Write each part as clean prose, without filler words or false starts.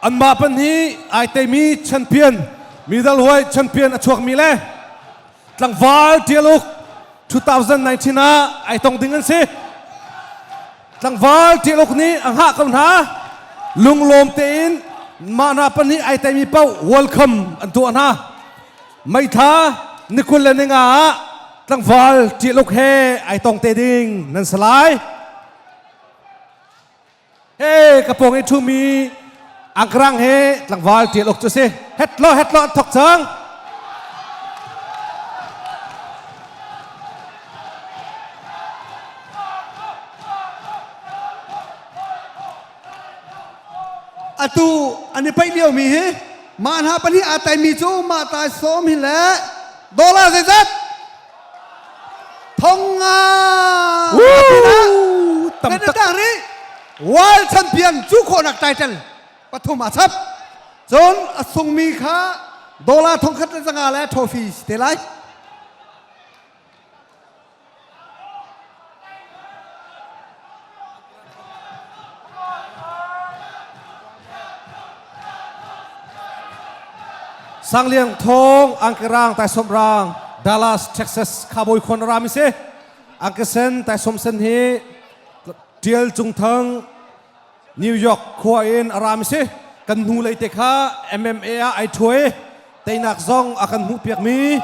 Anmah pahnih ai teimi champion middleweight champion a chuakmi le tlangval Tialuk 2019 ah ai tong ding an si. Tlangval Tialuk nih a hngah ko hna. Lunglawm tein mah hna pahnih ai teimi paoh welcome an tuah hna. Meitha ni 20 le ni nga ah tlangval Tialuk he ai tong te ding nan si lai. He ka pawng i ṭhumi angkrang he tlangval ṭial awk cu si. Het law het law an thok cang. Atu an i paih liomi hi mah hna pahnih aa taimi cu mah tai sawm hi le dollar zeizat thong nga Tam tak tak ri world champion cu khawhnak title pathum a chap cun a sungmi kha dollar thongkhat le zanga le trophy si te lai. Sangliang Thong Angkerang Taisawmrang Dallas Texas Cowboy khon rami si Angkesen Taisawmsen hi Tial Cung Thang New York khua in a rami si kan hnu lei te kha MMA ah ai thuai teinak zong a kan hmuh piak mi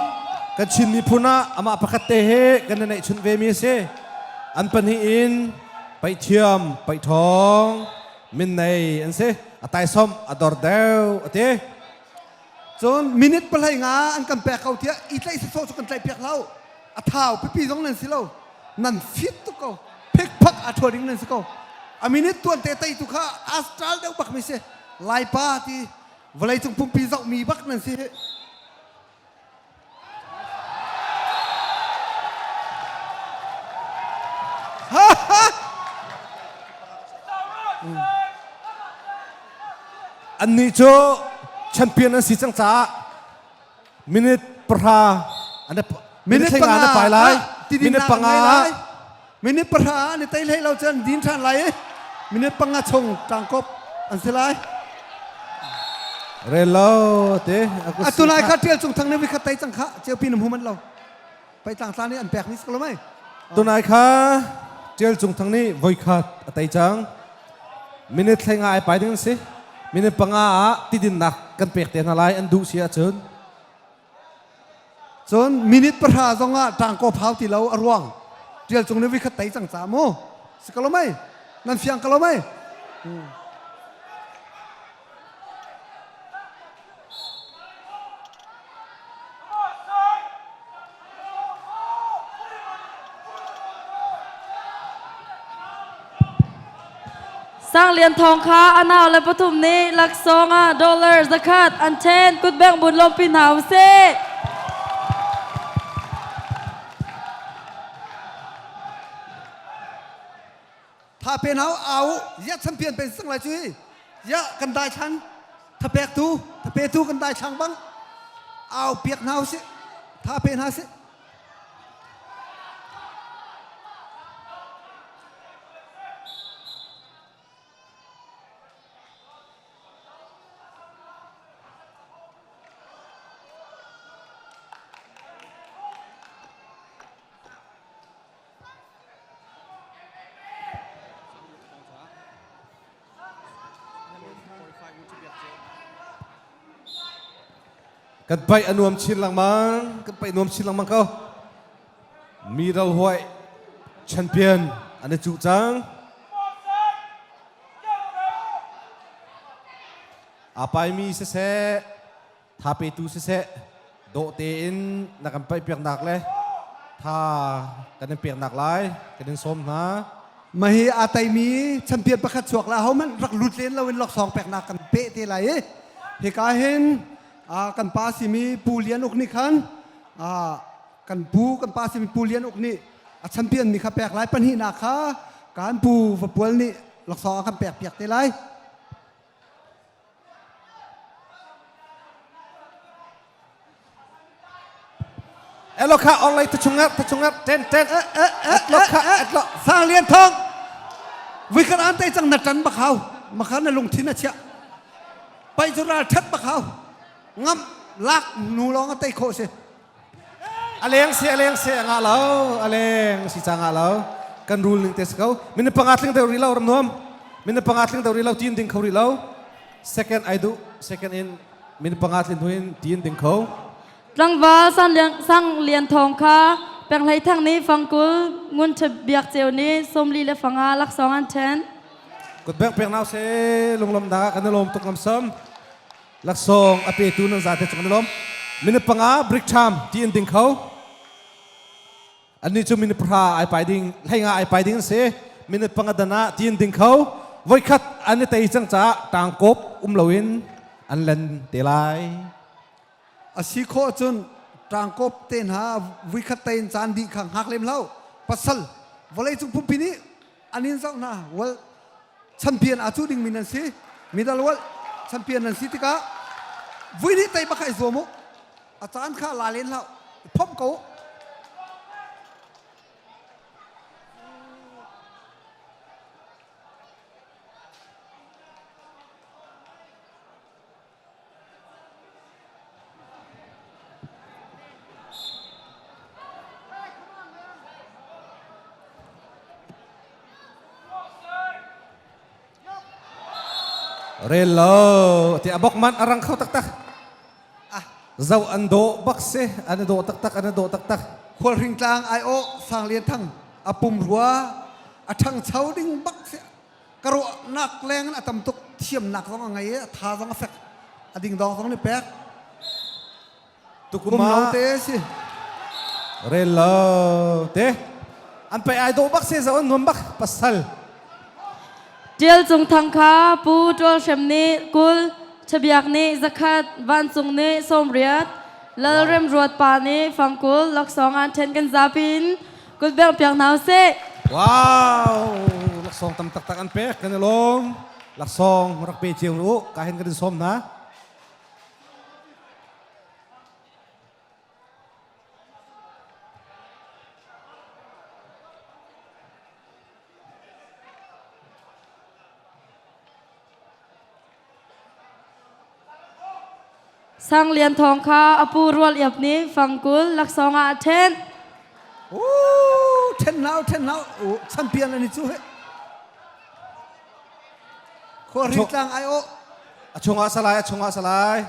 kan Chin miphun ah amah pakhat te he kan neih chun ve mi si an pahnih in paih thiam paih thawng min nei an si a taisom a dor deuh ati. Cun minute 15 an kan pek ko tiah i tlaih sawsawh cu kan tlaih piak lo. A thau pipi zong nan si lo. Nan fit tuk ko. Phikphak a ṭhua ding nan si ko. A minute tuan te tei tu kha astral deuh bak mi si. Laipa ti vawleicung pumpi zohmi bak nan si. Annih cu champion an si cang caah minute 10 an minute 5 na pai lai. Minute 5. Minute 10 an i tei hlei lo cun din ṭhan lai i minute 5 chung ṭangkop an si lai. Rel lo te. Atu lai kha ṭial cung thang ne vi khat tei cang kha ceupi na hmu man lo. Pai tlang tla nih an pek ni si ko lo mei. Tunai kha ṭial cung thang nih voi khat a tei cang. Minute 15 ai pai ding an si. Minute 5 ah tidinnak kan pek te hna lai an duh si ahcun. Cun minute 10 zongah ṭangkaw phau ti lo a ruang ṭial cung nih vikhat tei cang ca mu si ko lo mei nan fiang ko lo mei. Sang Lian Thawng kha a nau le pathum nih laksawng ah dollar 100 an ṭhen kutbeng bun lawmpi hna usih. Tha pe nau au ya champion pen sang lai cui ya kan dai thlang tha pek tu tha pe tu kan dai thlang bang au piak hna usih tha pe hna sih. Kan paih a nuam chin lengmang, kan paih nuam chin lengmang ko. Mi ral huai champion an i cuh cang. Aa paimi siseh, tha petu siseh, dawh tein na kan paih piaknak le tha kan in peknak lai kan in sawm hna. Mahi aa teimi champion pakhat chuak la hohmanh rak lut len loin laksawng peknak kan peh te lai i hika hin kan pa simi Pu Lian Uk nih khan kan pu kan pa simi Pu Lian Uk nih a champion mi kha pek lai pahnihnak kha kan pu Vapual nih laksawng a kan pek piak te lai. Elo kha online ta chungar ta chungar ten ten etlo kha etlo. Sang Lian Thong vi kan an te cang na tan bakhau makhan na lungthin a chia. Pai cu ral ṭhat bak hau. Ngam lak nu lawng a tei khawh si. A leng si a leng si a ngah lo a leng si ca ngah lo kan rule ning te si ko minute panga tling deuh rih lo ram nuam minute panga tling deuh rih lo tin ding kho rih lo second ai duh second in minute panga tlin huin tin ding kho Tlangval Sang Lian Thawng kha Penghlei Thang nih fangkul Ngun Ṭha Biak Ceu nih sawmli le fanga laksawng an ṭhen. Kutbeng pek nau se lunglom da kan i lawm tuk ngamsam. Laksawng a petu nan zate cung an i lawm. Minute panga break time ti in ding kho. Annih cu minute pahra ai pai ding hleinga ai pai ding an si. Minute panga dan ah ti in ding kho. Voikhat an i tei cang caah tangkop um loin an len te lai. A si khawh cun ṭangkawp te hna vuikhat te in caan dih kha hngak lem hlah pasal vawleicung pumpi nih an in zoh hna wal champion aa cuh dingmi nan si middle world champion nan si tikah vui nih tei bak kha i zuam u a caan kha la len hlah phomh ko Rel lo ti a bok man a rang kho taktak. Ah, Zo an dawh bak si an i dawh taktak an i dawh taktak. Khualhring tlang ai awh Sang Lian Thang a pum rua a ṭhangcho ding bak si ka ruahnak leng in a tam tuk thiamnak zong a ngei i a tha zong a fek a dingdong zong nih pek Tukum kum lo ah te si rel lo te an pe ai dawh bak se zo an nuam bak pasal Ṭial Cung Thang kha Pu Ṭual Hrem nih 20, Ṭhabiak nih zakhat, Vancung nih 80, Lal Rem Ruat pa nih fangkul laksawng an ṭhen kan zapi in kutbengh piak hna usih. Wow, laksawng tam taktak an pek kan i lawm. Laksawng rak pe cio u, ka hin kan in sawm hna. Sang Lian Thawng kha a pu Rual Iap nih fangkul laksawng ah a ṭhen. Ooh, ṭhen hlah ṭhen hlah champion an i cu he. Khuahri tlang ai awh. A chungah salai, a chungah salai.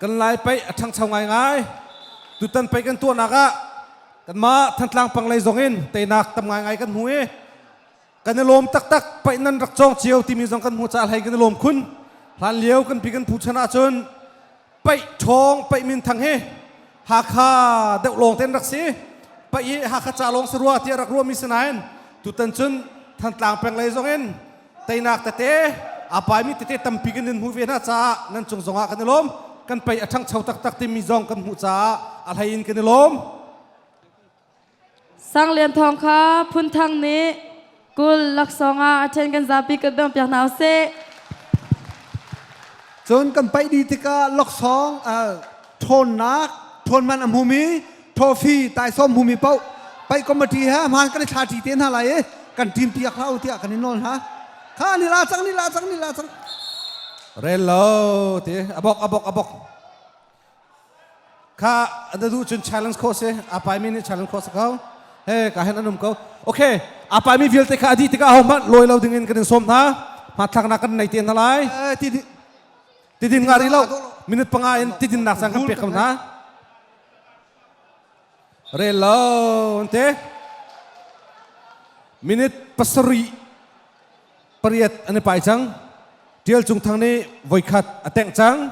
Kan Lai paih a ṭhangcho ngaingai. Tutan paih kan tuahnak ah kanmah Thantlang panglei zong in teinak tam ngaingai kan hmu i kan i lawm taktak paih nan rak cawng cio timi zong kan hmuh caah hlei kan i lawm khun. Hlan lio kan pi kan phu chan ahcun paih ṭhawng paih minthang hi Hakha deuh lawng ten rak si. Paih hi Hakha ca lawng si rua tiah rak ruahmi si nain tutan cun Thantlang peng lei zong in teinak tete aa paimi tete tampi kan in hmuh ve hna caah nan cung zongah kan i lawm kan pei a ṭhangcho taktak timi zong kan hmuh caah a hlei in kan i lawm Sang Lian Thawng kha Phunthang nih 20 laksawng ah a ṭhen kan zapi kan bengh piak hna usih. Cun kan paih dih tikah laksawng ṭhawnnak ṭhawnman a hmumi trophy taisawm hmumi paoh paih committee he hmaan kan i thla ṭi te hna lai i kan ṭim piak hlah u tiah kan in nawl hna. Kha ni la cang ni la cang ni la cang. Rel lo ti abok abok abok kha na duh cun challenge khawh si a paimi nih challenge khawh si ko he ka hen an um ko okay a paimi vialte kha a dih tikah ahohmanh lawi lo ding in kan in sawm hna hmanthlaknak kan nei te hna lai Tidin nga rih lo. Minute panga in tidin nak cang kan pek ko hna. Rel lo te. Minute pasarih pariat an i pai cang. Tial Cung Thang nih voikhat a tengh cang.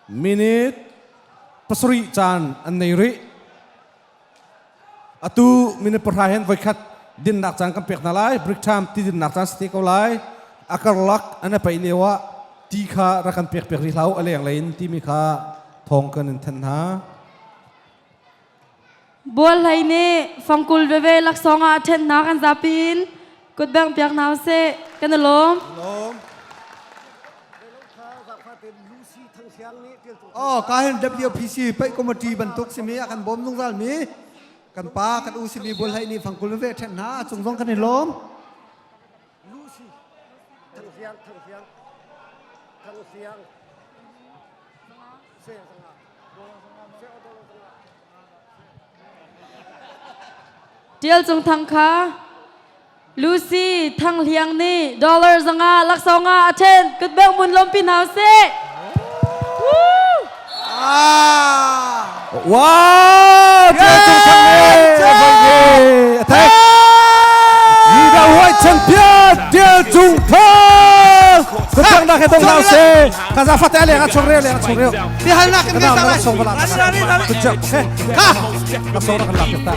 Minute pasarih caan an nei rih. Atu minute pahra hin voikhat dinnak caan kan pek hna lai. Break time ti dinnak caan si te ko lai. A karlak an i paih lio ah ti kha rak kan pek piak rih hlah u a lenglei in timi kha thawng kan in thanh hna. Bual hlei nih fangkul veve laksawng ah a ṭhen hna kan zapi in kutbengh piak hna usih. Kan i lawm. Lawm. Oh, ka hin WPC paih committee bantuk simi a kan bawm zungzal mi. Kan pa kan u simi Bual Hlei nih fangkul ve ṭhen hna a cung zong kan i lawm. Lucy Thang Siang Thang Siang Thang Siang Se sanga Se sanga Tial Cung Thang kha Lucy Thang Hliang nih dollar 500 laksawng ah a ṭhen. Kutbeng mun lawmpi hna usih. Ah! Wow! Tial Cung Thang nih a thek. Ni da huai champion Tial Cung Thang! Kutbeng nak he dong hna usih. Kaza fate leng a chung reu leng a chung reu. Biahalnak kan ngei Kanang cang lai. laksawng bala. Kutjak. Okay. Kha! Laksawng rak kan lak ta.